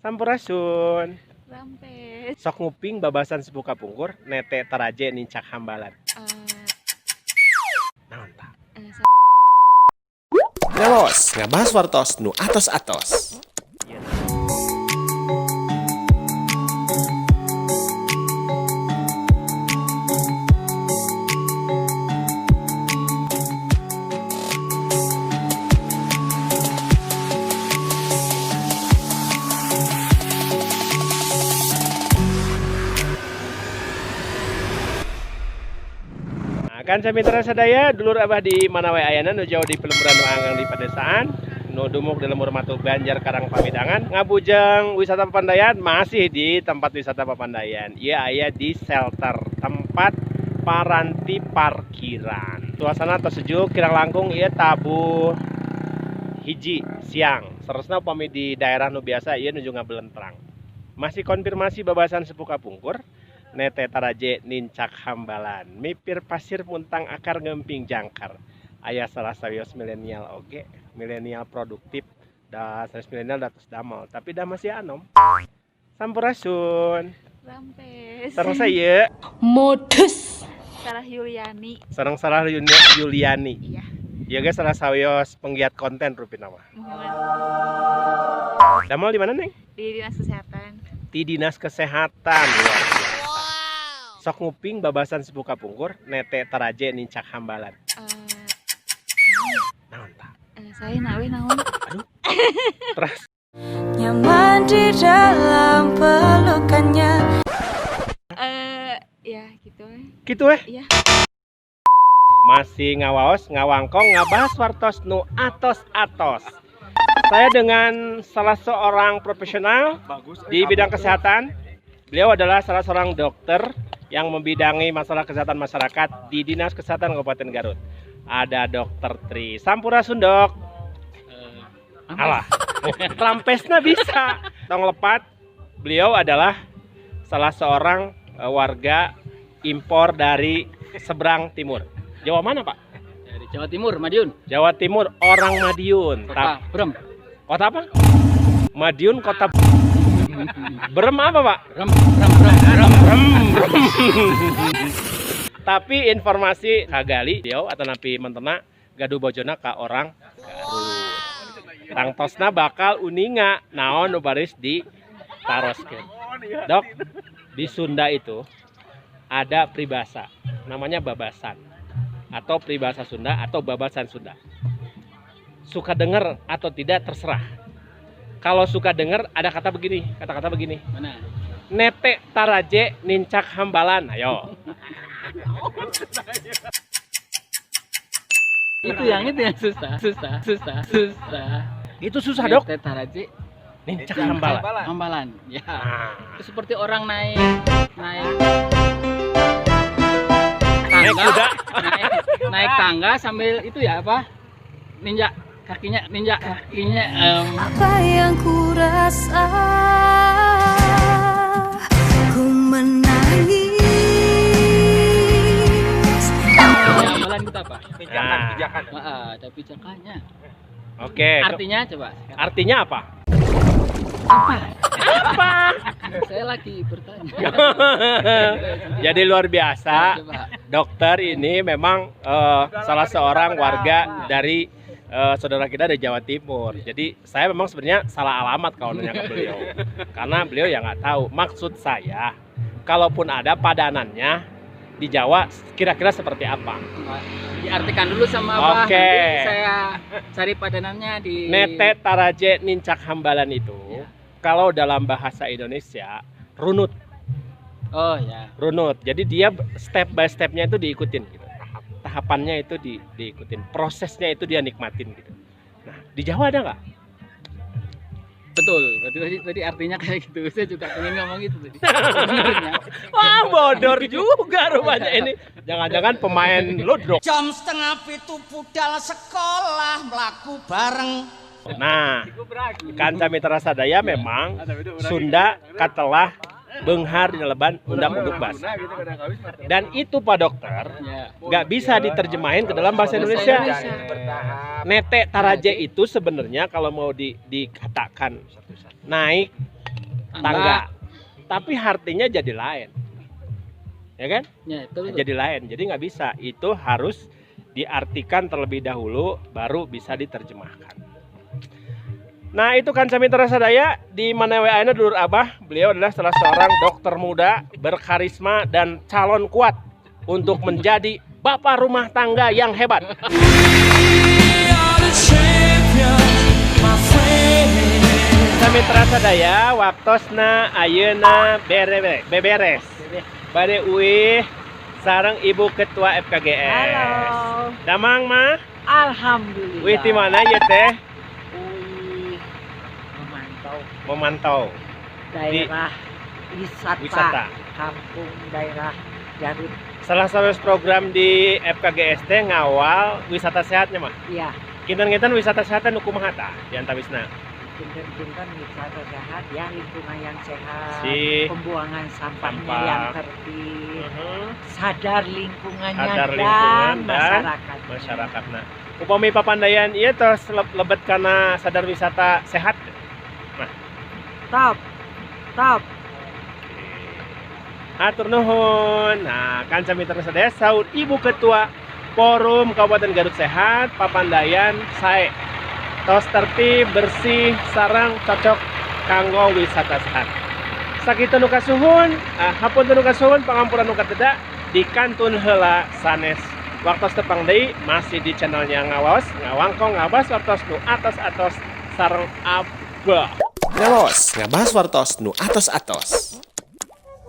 Sampurasun. Rampes. Sok nguping babasan sepuh kapungkur nete taraje nincak hambalan. Naon tah? Ngawas, ngabahas wartos nu atos-atos. Nah, kan mitra sadaya dulur abah di mana wae ayana nu jauh di pelemburan nu anggang di pedesaan nu dumuk di lembur matu Banjar Karang Pamidangan ngabujeng wisata Papandayan masih di tempat wisata Papandayan. Ieu aya di shelter tempat paranti parkiran. Suasana tos sejuk kirang langkung ieu tabuh hiji siang. Seresna upami di daerah nu biasa ieu nuju ngabelentrang. Masih konfirmasi babasan sepuh kapungkur nete taraje nincak hambalan mipir pasir muntang akar ngemping jangkar aya salah sawios milenial oge milenial produktif da sanes milenial da tos damel tapi da masih anom. Sampurasun. Rampes. Sareng saya Modus. Sarah Yuliani. Sareng Sarah Yuliani. Iya. Ieu ge salah sawios penggiat konten rupina mah. Muhun. Damel di mana, Neng? Di Dinas Kesehatan. Di Dinas Kesehatan. Luar biasa. Sok nguping babasan sepuh kapungkur nete taraje nincak hambalan. Naon tah? Saya nawe naon? Terus Nyaman di dalam pelukannya. Ya gitu we. Gitu eh. Iya. Masih ngawaos, ngawangkong, ngabahas wartos nu atos-atos. Saya dengan salah seorang profesional di bidang kesehatan. Beliau adalah salah seorang dokter yang membidangi masalah kesehatan masyarakat di Dinas Kesehatan Kabupaten Garut. Ada Dokter Tri. Sampurasun, Dok. Alah, trampesna bisa. Tong lepat, beliau adalah salah seorang warga impor dari seberang timur. Jawa mana, Pak? Dari Jawa Timur, Madiun. Jawa Timur, orang Madiun. Kota Brem. Kota apa? Madiun, kota Brem apa, Pak? Brem, Brem, Brem, Brem. Brem, Brem. Tapi informasi kagali beliau atau napi mentena gaduh bojona ka orang Garut. Tangtosna bakal uninga naon nu baris di taroskeun. Dok, di Sunda itu ada peribahasa namanya babasan atau peribahasa Sunda atau babasan Sunda. Suka dengar atau tidak terserah. Kalau suka dengar ada kata begini, kata-kata begini. Mana? Nete taraje nincak hambalan. Ayo. Itu yang susah, susah, susah, susah. Itu susah, Dok. Nete taraje nincak hambalan. Hambalan. Ya. Nah. Itu seperti orang naik naik Naik tangga, kuda. Naik tangga sambil itu ya apa? Ninjak kakinya, ninjak kakinya. Apa yang ku rasa, ku menangis. Hambalan itu apa? Pijakan, pijakan. Nah, ada pijakannya. Oke. Artinya coba. Artinya apa? Apa? Apa? Saya lagi bertanya. Jadi luar biasa. Coba. Dokter ini memang salah seorang warga dari saudara kita dari Jawa Timur. Jadi saya memang sebenarnya salah alamat kalau nanya ke beliau. Karena beliau ya nggak tahu. Maksud saya, kalaupun ada padanannya di Jawa kira-kira seperti apa? Diartikan dulu sama apa? Oke. Nanti saya cari padanannya di Nete taraje nincak hambalan itu, Ya. kalau dalam bahasa Indonesia runut. Oh ya. Runut. Jadi dia step by stepnya itu diikutin gitu. Tahapannya itu diikutin, prosesnya itu dia nikmatin gitu. Nah, di Jawa ada nggak? Betul. Berarti tadi artinya kayak gitu. Saya juga pengen ngomong itu tadi. Sebenarnya. Wah, bodor juga rupanya ini. Jangan-jangan pemain ludruk. Jam 6:30 budal sekolah mlaku bareng. Nah, kanca mitra sadaya memang Sunda katelah beunghar di leban undang-undang bahasa. Dan itu Pak Dokter nggak bisa diterjemahin ke dalam bahasa Indonesia. Nete taraje itu sebenarnya kalau mau dikatakan naik Tangga. Tapi artinya jadi lain. Ya kan? Ya, betul, betul. Jadi lain. Jadi nggak bisa. Itu harus diartikan terlebih dahulu baru bisa diterjemahkan. Nah, itu kan mitra sadaya di mana wae ayana dulur Abah, beliau adalah salah seorang dokter muda berkarisma dan calon kuat untuk menjadi bapak rumah tangga yang hebat. Mitra sadaya, waktosna ayeuna bere beberes. Bade uih sareng Ibu Ketua FKGS. Halo. Damang, Mah? Alhamdulillah. Uih ti mana ya, Teh? Uih memantau Memantau daerah wisata, wisata. Kampung daerah Garut. Salah satu program di FKGS teh ngawal wisata sehatnya, Mah. Iya, Kinten-kinten wisata sehat nu kumaha tah di antawisna? Kinten-kinten wisata sehat ya, lingkungan yang sehat, pembuangan sampahnya Sampah. Yang tertib, sadar lingkungannya Sadar dan lingkungan dan masyarakatnya. Masyarakatna. Upami Papandayan ieu tos lebet kana sadar wisata sehat. Top. Top. Hatur nuhun. Nah, kanca mitra sadaya, saur Ibu Ketua Forum Kabupaten Garut Sehat, Papandayan sae. Tos tertib, bersih, sareng cocok kanggo wisata sehat. Sakitu nu kasuhun, hapunten nu kasuhun, pangampura nu kateda, di kantun heula sanes. Waktos tepang deui masih di channelnya Ngawaos, ngawangkong ngabas wartos nu atos-atos sareng Abah. Ngawaos, ngabahas wartos nu atos-atos.